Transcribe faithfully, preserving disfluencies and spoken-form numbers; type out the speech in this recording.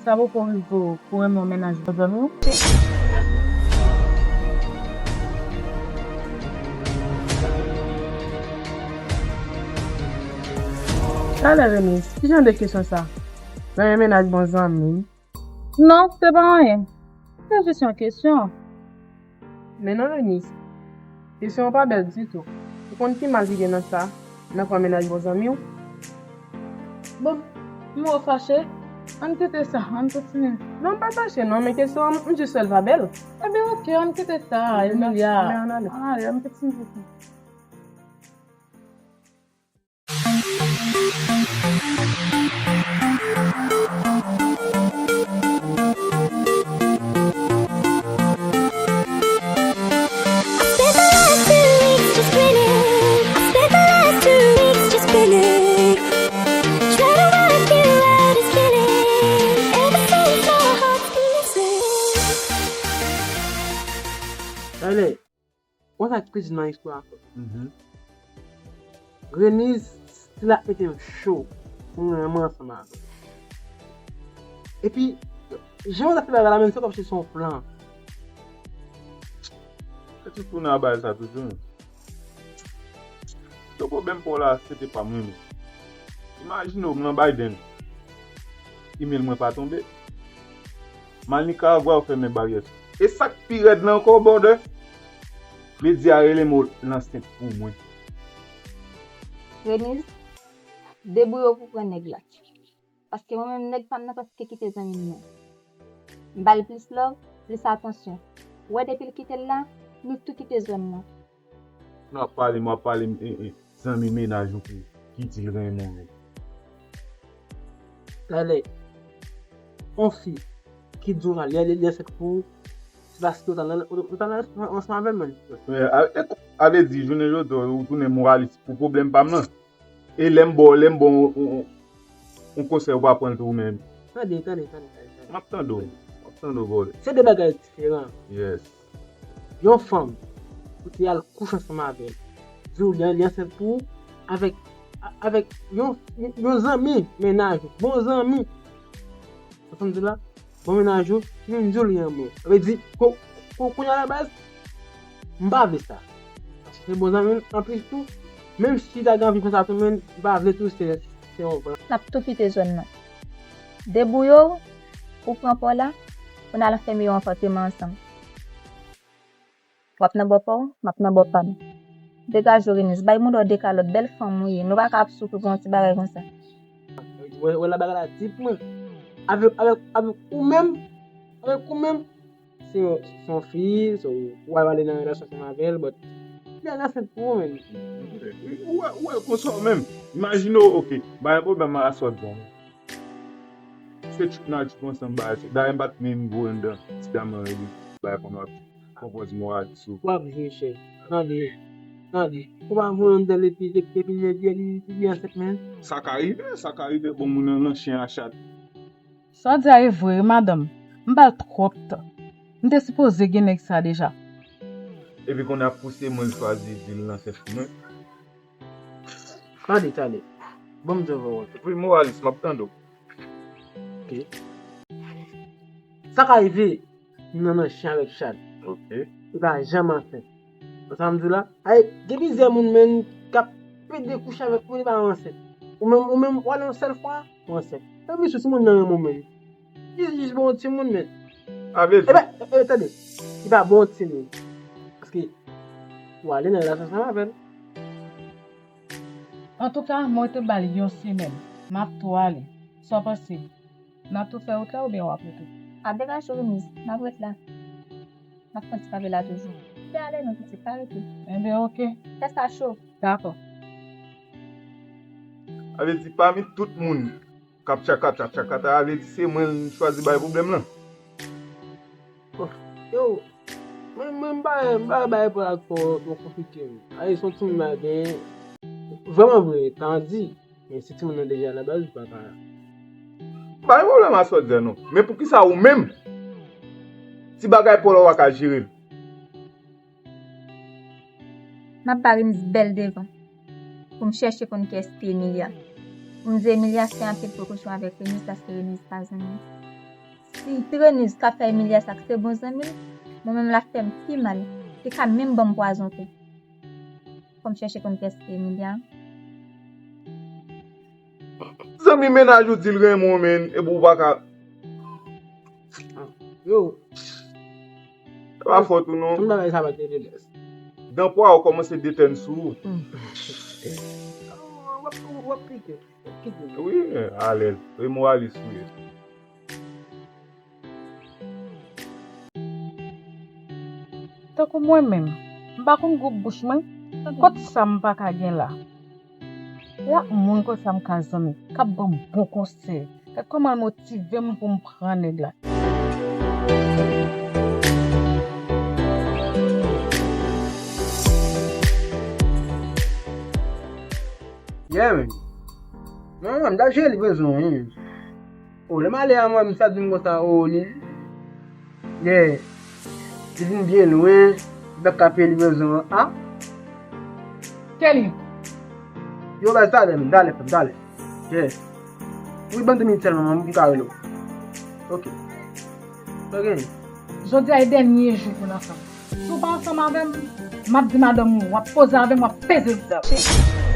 Sa poko rive w pou renmen yon mennaj bon zanmi w? Talè, Venise, ki jan de kesyon sa? Renmen mennaj bon zanmi? Non, se pa anyen. Se jis yon kesyon. Men non, Venise, kesyon an pa bèl ditou. Ou konn ki mal ki gen nan sa, nan pran mennaj bon zanmi w? Bon, m wè w fache. Ann kite sa, ann kontinye. Non, m pa fache non, men kesyon an, m jis wè l pa bèl. Ebyen, oke, ann kite sa, Emilia. Mèsi, men ann ale. Ann ale, ann kontinye. I spent the last two weeks just grinning. I spent the last two weeks just grinning. Trying to work you out is killing. Ever since my heart's been missing. Talè, wè sa k pi di nan istwa a. Reniz, si l ap mete m cho pou m renmen ansanm avè l. Epi, jan w ap fè bagay la menm, se kòmsi se yon plan. Se ti tou nan bagay sa toujou. Se pwoblèm pa w la, se te pa mwen menm. Imajine w, m nan Biden. Imèl mwen pa tonbe. M al Nikaragwa, yo fèmen baryè. E sa k pi rèd la ankò, brother, medya rele m, l ansent pou mwen. Reniz, debouye w pou pran nèg la. Paske mwen menm, nèg pa m nan prèske kite zanmi m nan. M ba l plis love, plis atansyon. Ou wè, depi l kite l la, nou tou kite zòn nan. Nou ap pale, m ap pale, e, e, zanmi mennaj ou ki, ki di l renmen w. Talè, yon fi ki di w li, li, li ansent pou ou, se paske w t al nan, w t al nan ansanm avè l menm. E, a, e, a vle di, jounen jodi a, ou tounen moralis pou pwoblèm pa m nan. E lè m ba w, lè m ba w yon, yon, yon konsèy, ou pa pran l tou ou menm. Tande, tande, tande, tande, tande. M ap tande w. M ap tande w, brother. Se de bagay diferan. Yes. Yon fanm, ou te al kouche ansanm avè l, di w li, li ansent pou ou avèk, a-, avèk yon, yon, yon zanmi mennaj ou, bon zanmi. Ou konprann di la? Bon mennaj ou, li menm di w li renmen w. Sa vle di, ko-, ko-, kounye a la baz, m pa vle sa. Paske se bon zanmi m, anplis tou, menm si li ta gen anvi fè sa tou, men m pa vle tou, se, se yon plan. N ap tou kite zòn nan. Debouye w, ou pran pa w la, pou n al fèmen yon apatman ansanm. W ap nan bò pa w, m ap nan bò pa m. Degaje w, Reniz. Bay mouda w de kalòt, bèl fanm ou ye. Nou pa ka ap soufri pou yon ti bagay konsa. Wè, wè la bagay la di pou mwen. Avèk, avèk, avèk ou menm, avèk ou menm, se yon, se yon fi, so, ou al pale nan relasyon ansanm avè l, but, li al ansent pou ou menm. Ou wè, ou wè konsa w menm. Imajine w, oke, pa gen pwoblèm a sòt bon. Se tchouk nan tchouk ansanm bagay. Dayè m pa t menm gwo anndan ti dam nan rele bagay konn w ap konpòz moral sou. W ap jwe chè. Tande, tande. Ou pa voye anndan l epi, epi, epi li, li, li, li ansent menm. Sa ka rive, sa ka rive. Bon, moun nan nan chen a chat. Sa w di a e vre, wi, madanm. M ba l twòp tan. M te sipoze gen nèg sa deja. Epi kounye a pouse mwen chwazi di l ansent pou mwen. Tande, tande. Ban m di w yon bagay. Wi, moralis, m ap tande w. Ok. Sa ka rive, moun nan nan chen avèk chat. Ok. Li pa janm ansent. Sa m di w la? Ay, gen plizyè moun menm k ap pede kouche avèk moun, li pa ansent. Ou menm, ou menm, w ale yon sèl fwa, ou ansent. Sa vle di si moun nan renmen w menm. Li jis bon timoun menm. Sa vle di. Ebyen, e, e, tande. Li pa bon timoun. Paske, w ale nan relasyon ansanm avè l. Antouka, mwen te ba l yon semèn. M ap tou ale. Sa w panse? N ap tou fè wout la oubyen w ap rete? A, degaje w, Reniz. M ap ret la. M ap fè ti kafe la toujou. Fè ale non, pitit, pa rete. Enben, oke. Fè sa cho. Dakò. Sa vle di pami tout moun k ap tchakata, tchakata, sa vle di se mwen l chwazi bay pwoblèm lan. Yo, mwen, mwen, m pa, m pa bay pral twò, twò konplike, wi. Ay, se yon timoun m genyen. Vrèman vre, tan di, men si timoun nan deja la baz, ou pa ka. Pa gen pwoblèm a sa w di a non. Men poukisa ou menm, ti bagay pa w la, ou pa ka jere l? M ap ba Reniz bèl devan pou m chèche konn kiyès ki Emilia. Pou m di Emilia fè anpil prekosyon avèk Reniz paske Reniz pa zanmi m. Si Treniz ka fè Emilia sa k se bon zanmi l, mwen menm l ap fè m pi mal. Li ka menm ban m pwazon tou. Fò m chèche konn kiyès ki Emilia. Zanmi, mennaj ou di l renmen w, menn, epi w pa ka. Yo, Se pa fòt ou non. Tout bagay sa pa te te lès. Dan pwa ou kòmanse detèn sou ou. W ap pike. Wi, alèz. Remoralis ou ye. Tankou mwen menm, m pa konn gwoup bouch mwen, kot sa m pa ka gen la. Lap moun konsa m ka zanmi, k ap ban m bon konsèy. Gad kòman l motive m pou m pran nèg la. Yeah, man. Non, non, m ta jere li bezwen, wi. O, lè m ale a mwen, misye ap di m konsa, o, li. Yeah. Li vin byen lwen, li pa ka peye li bezwen an. Ah, Kelly, yo, baz, talè, m talè, frè m, talè. Yeah. Wi, ban m de minit sèlman, m ka rele w. Ok. Ok. Jodi a e dènye jou pou n ansanm. Si w pa ansanm avè m, m ap di madanm ou, w ap poze avè m, w ap peze l.